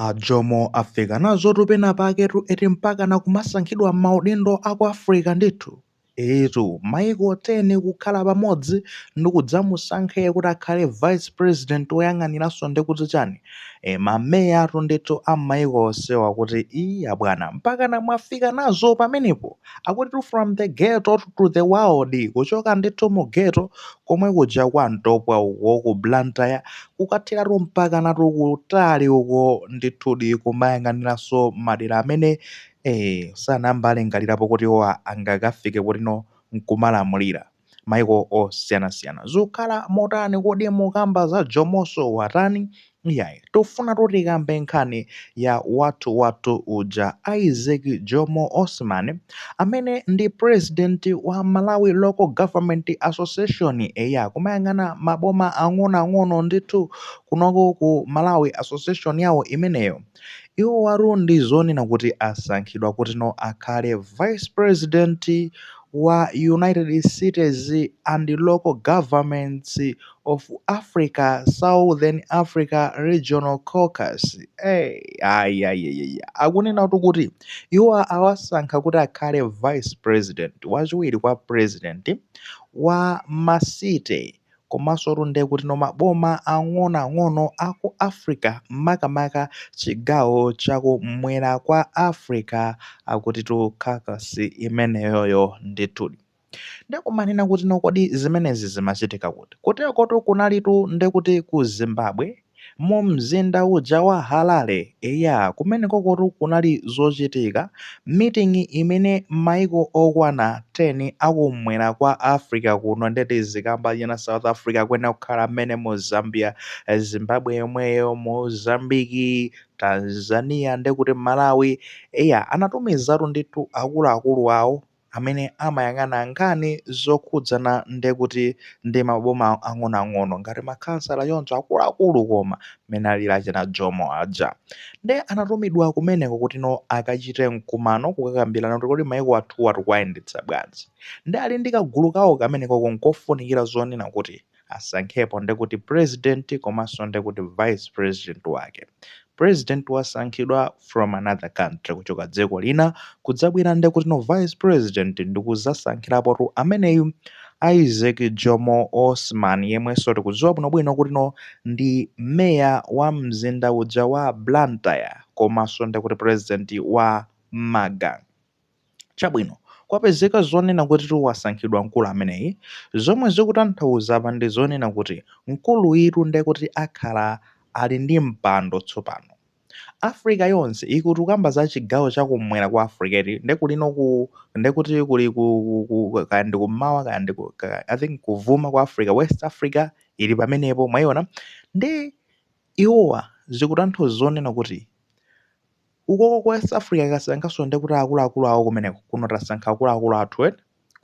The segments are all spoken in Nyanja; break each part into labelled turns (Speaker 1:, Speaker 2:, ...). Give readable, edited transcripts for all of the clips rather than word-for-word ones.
Speaker 1: A Jomo afika nazotu penapaketu eti, mpakana kumasankhidwa maudindo aku Africa ndithu. Etu, maiko 10 kukhala pamodzi ndikudzamusankhe kuti akhale vice president woyang'aniranso ndikuti chani, mameya atu ndithu a maiko onsewa, kuti iya bwana, mpakana mwafika nazo pamenepo. Akuti from the ghetto to the world, kuchoka ndithu mu ghetto komwe kuja kwa Ntopwa uko ku Blantyre, kukathiratu mpakanatu kutali uko ndithudi, kumayang'aniranso madera amene sanayamba alingalirapo kuti iwo angakafike kutino nkumalamulira maiko osiyanasiyana. Zikukhala motani kodi? Mukamba za Jomoso watani? Iyayi, tofuna tikambe nkhani ya wathu wathu uja, Isaac Jomo Osman, amene ndi president wa Malawi Local Government Association, eya, kumayang'ana maboma ang'onoang'ono ndithu kunoko ku Malawi, association yawo imeneyo. Iwo watu ndi zonena kuti asankhidwa kuti no akhale vice president wa United Cities and Local Governments of Africa, Southern Africa Regional Caucus. Hey, ayi ayi ayi, akunena kuti iwo awasankha kuti akhale vice president, wachiwiri kwa president wa ma city komanso tunde kuti no maboma ang'onoang'ono aku Africa, makamaka chigawo chakumwera kwa Africa, akuti tu caucus imeneyoyo ndithudi. Ndikumanena kuti no, kodi zimenezi zimachitika kuti? Kutekotu kunalitu ndekuti ku Zimbabwe, mu mzinda uja wa Harare. Eya, kumenekokotu kunali zochitika, meeting imene maiko okwana 10 akumwera kwa Africa kuno, ndeti zikamba china South Africa, kwena kukhala mmene mu Zambia, Zimbabwe yomweyo, Mozambiki, Tanzania, ndekuti Malawi. Eya, anatumizatu ndithu akuluakulu awo amene amayang'ana nkhani zokhudzana ndekuti ndi maboma ang'onoang'ono ngati makhansala choncho, akuluakulu, koma mmene alili achina Jomo aja. Nde anatumidwa kumeneko kuti no akachite mkumano, kukakambirana kuti kodi maiko athuwa tikuwayendetsa bwanji. Nde ali ndi kagulu kawo kamenekoko, nkofunikira zonena kuti asankhepo ndekuti president komanso ndekuti vice president wake. President wasankhidwa from another country, kuchoka dziko lina, kudzabwera ndekuti no vice president ndikuzasankhirapotu ameneyu Isaac Jomo Osman, yemwenso tikudziwa bwinobwino kuti no ndi meya wa mzinda uja wa Blantyre komanso ndekuti president wa MALGA. Chabwino, kwapezeka zonena kuti wasankhidwa mkulu ameneyi, zomwe zikutanthauza apa ndi zonena kuti mkulu itu ndekuti akhala ali ndi mpando tsopano. Africa yonse ikutukamba za chigawo chakumwera kwa Africa iti, ndekulino ku ndekuti kuli ku kaya ndi kummawa, kaya ndi I think kuvuma kwa Africa, West Africa ili pamenepo, mwayiona. Ndi iwowa zikutanthauza zonena kuti ukoko ku West Africa kasankhaso ndekuti akuluakulu awo kumeneko. Kuno tasankha akuluakulu athu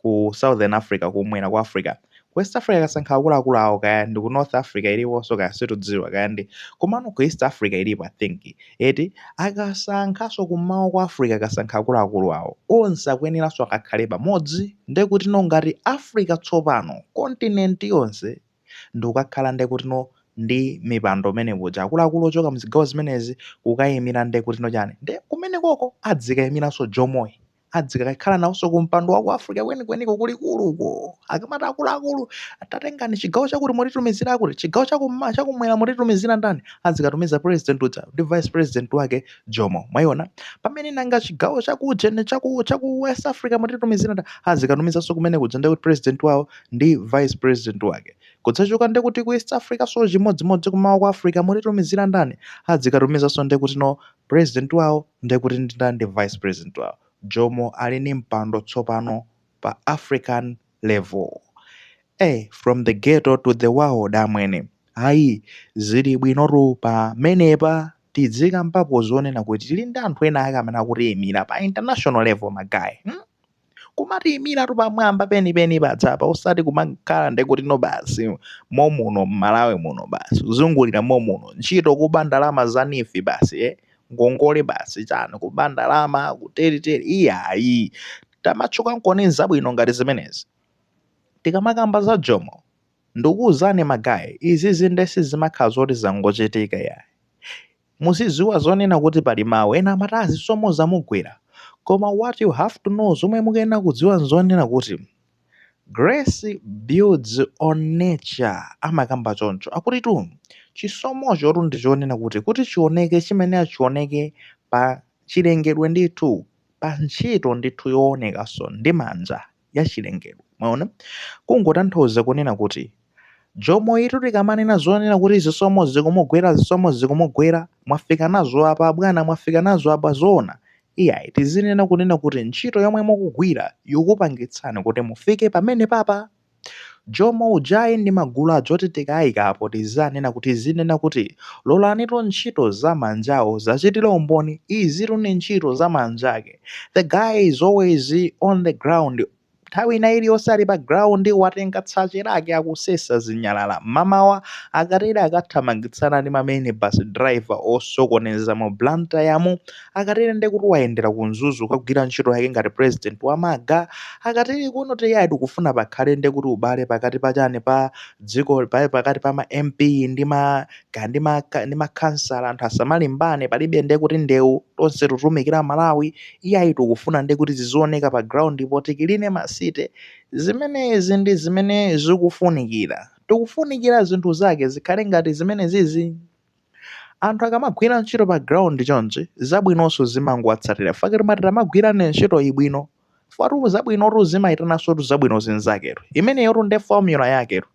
Speaker 1: ku Southern Africa, kumwera kwa Africa. West Africa kasankha akuluakulu awo, kaya ndi ku North Africa iliponso, kaya situdziwa, kaya ndi komano ku East Africa ilipo, I think eti. Akasankhaso kummawa kwa Africa, kasankha akuluakulu awo, onse akuyeneranso akakhale pamodzi, ndekuti no ngati Africa tsopano, continent yonse ndikukakhala ndekuti no ndi mipando imene kuja, akuluakulu ochoka mzigawo zimenezi kukayimira ndekuti no chani. Nde kumenekoko adzikayimiranso Jomoyi, adzikakhala nawonso ku mpando wa ku Africa kwenikweniko kulikuluko. Akamati akuluakulu, tatengani chigawo chakuti mutitumizira, kuti chigawo chakumwera mutitumizira ndani, adzikatumiza president uja ndi vice president wake Jomo, mwayiona. Pamene nanga chigawo chakujene chaku West Africa mutitumizira ndani, adzikatumizanso kumene kuja ndekuti president wawo ndi vice president wake. Kudzachoka ndekuti ku East Africa so chimodzimodzi, kumawa kwa Africa mutitumizira ndani, adzikatumizanso ndekuti no president wawo ndekuti ndi ndani, ndi vice president wawo. Jomo ali ndi mpando tsopano pa African level. From the ghetto to the world, amwene, ayi, zili bwinotu pamenepa. Tidzikambapo zonena kuti tili ndi anthu ena ake amene akutiyimira pa international level, ma guy, Kumatiyimiratu pamwamba penipeni padzapa, osati kumakhala ndekuti no basi momuno m'Malawi muno, basi kuzungulira momuno, ntchito kuba ndalama za NEEF basi, ngongole basi, chani, kuba ndalama kuteriteri. Iyayi, tamatchuka nkoni zabwino ngati zimenezi. Tikamakamba za Jomo, ndikuwuzani ma guy, izizi ndesi zimakhala zoti zangochitika, yayi. Muziziwa zonena kuti pali mawu ena amati azisomo zamugwera. Koma what you have to know, zomwe mukuyenera kudziwa nzonena kuti grace builds on nature. Amakamba choncho akutitu chisomocho ndi chonena kuti chioneke chimene chioneke pa chilengedwe ndithu, pa ntchito ndithu yoonekanso ndi manja ya chilengedwe. Mwaona, kungotanthauza kunena kuti Jomo itu tikamanena zonena kuti zisomo zikumugwera, zisomo zikumugwera, mwafika nazo apa bwana, mwafika nazo apa, zoona iyayi, tizinena kunena kuti ntchito yomwe mukugwira ikupangitsani kuti mufike pamene papa. Jomo ujayi ndi magulu aja oti tikayikapo tizanena kuti, zinena kuti lolanitu ntchito za manjawo zachitira umboni. Izitu ni ntchito za manja ake. The guy is always on the ground. Nthawi ina iliyonse ali pa ground, watenga tsache lake, akusesa zinyalala mamawa, akatere akathamangitsana ndi ma minibus driver osokoneza mu Blantyre, akatere ndi kuti wayendera ku Mzuzu kukagwira ntchito yake ngati president wa MALGA, akatere kuno tiyayi tikufuna pakhale ndi kuti ubale pakati pa chani, pa dziko, pakati pa ma MP ndi ma ka ndi ma ndi makhansala, anthu asamalimbane, palibe ndi kuti ndewu, tonse tutumikira Malawi. Iyayi, tikufuna ndi kuti zizioneka pa ground po, tikiline ma city. Zimenezi ndi zimene zikufunikira. Tikufunikira zinthu zake zikhale ngati zimene zizi. Anthu akamagwira ntchito pa ground chonchi, zabwinonso zimangowatsatira. Fake timati tamagwirani ntchito ibwino fatu, zabwinotu zimayitananso zabwino zinzaketu. Imeneyotu ndi formula yaketu.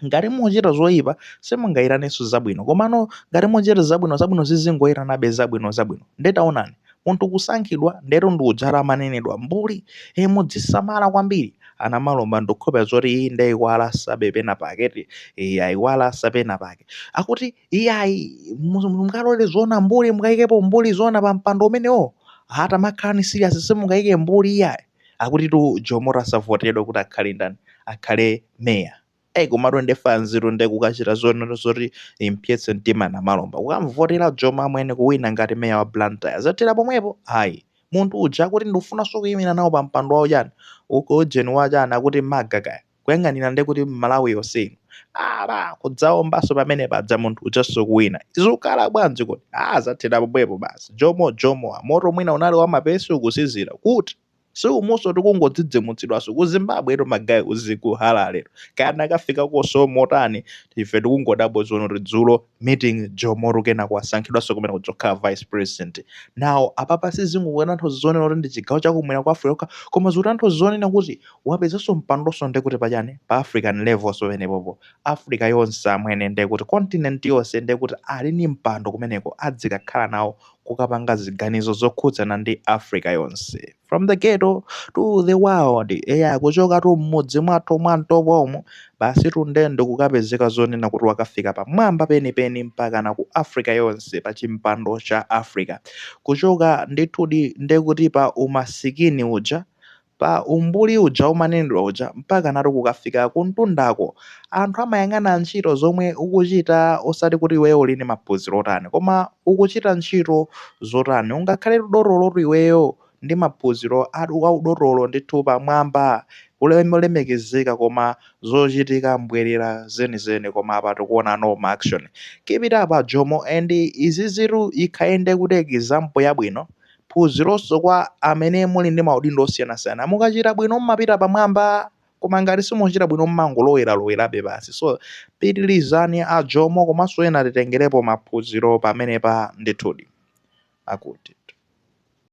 Speaker 1: Ngati muchita zoyipa, simungayitanenso zabwino, komano ngati muchita zabwino, zabwino zizingoyitanabe zabwino zabwino. Ndetaonani munthu kusankhidwa ndetu ndi udzala amanenedwa mbuli e, mudzisamala kwambiri. Anamalomba ndikhopa zoti iyi ndayiwala sabe pena pake, ti ayiwala sapena pake, akuti iyayi, mungalole zona mbuli, mukayikepo mbuli zona pa mpando umenewo? Atamakhalani serious, simungayike mbuli iyayi. Akuti tu Jomo asavotedwe kuti akhale ndani, akhale meya. Eyi, komatu ndefa nzeru nde kukachita zonena zoti impyetse mtima Namalomba, kukamvotera Jomo amwene, kuwina ngati meya wa Blantyre. Zathera pomwepo? Ayi, munthu uja akuti ndikufunanso kuyimira nawo pa mpando wawo chani, ujeni wachani, akuti MALGA kaya kuyang'anira nde kuti Malawi yonse ino ala kudzaombanso pamene padza munthu ujanso kuwina. Zikukhala bwanji kuti zathera pomwepo basi? Jomo, Jomo, moto mwina unali wamapesi ukusizira kuti siumunso tikungodzidzimutsidwanso ku Zimbabwe to magayi uziku Harare kana akafika koso motani. Ife tikungodabwa zono kuti dzulo meeting, Jomo kenako wasankhidwanso kumene kudzokhala vice president. Now apapa sizingokutanthauza zonena kuti ndi chigawo chakumwera kwa Africa kokha, koma zikutanthauza zonena kuti wapezanso mpandonso ndekuti pachani, pa African level so penepopo, Africa yonse amwene, ndekuti continent yonse, ndekuti ali ni mpando kumeneko, adzikakhala nawo kukapanga ziganizo zokhudzana ndi Africa yonse. From the ghetto to the world. Eya, kuchoka tu mmudzi mwathu mwa Mtopomo basi tundende kukapezeka zonena kuti wakafika pamwamba penipeni mpaka na ku Africa yonse, pa chimpando cha Africa. Kuchoka ndithudi ndekuti pa umasikini uja, pa umbuli uja umanenedwa uja, mpaka natu kukafika kuntundako. Anthu amayang'ana ntchito zomwe ukuchita, osati kuti iweyo uli ndi maphunziro otani, koma ukuchita ntchito zotani. Ungakhale dotolotu iweyo ndi maphunziro audotolo ndithu pamwamba, ulemekezeka, koma zochitika mbwerera zenizeni. Koma apa tikuona no action. Keep it up, Jomo, and izizitu ikhayende kuti example yabwino, phunzironso kwa amene muli ndi maudindo osiyanasiyana. Mukachita bwino mmapita pamwamba, koma ngati simuchita bwino mmangolowera-lowerabe basi. So pitirizani a Jomo, komanso ena titengerepo maphunziro pamenepa ndithudi. Akuti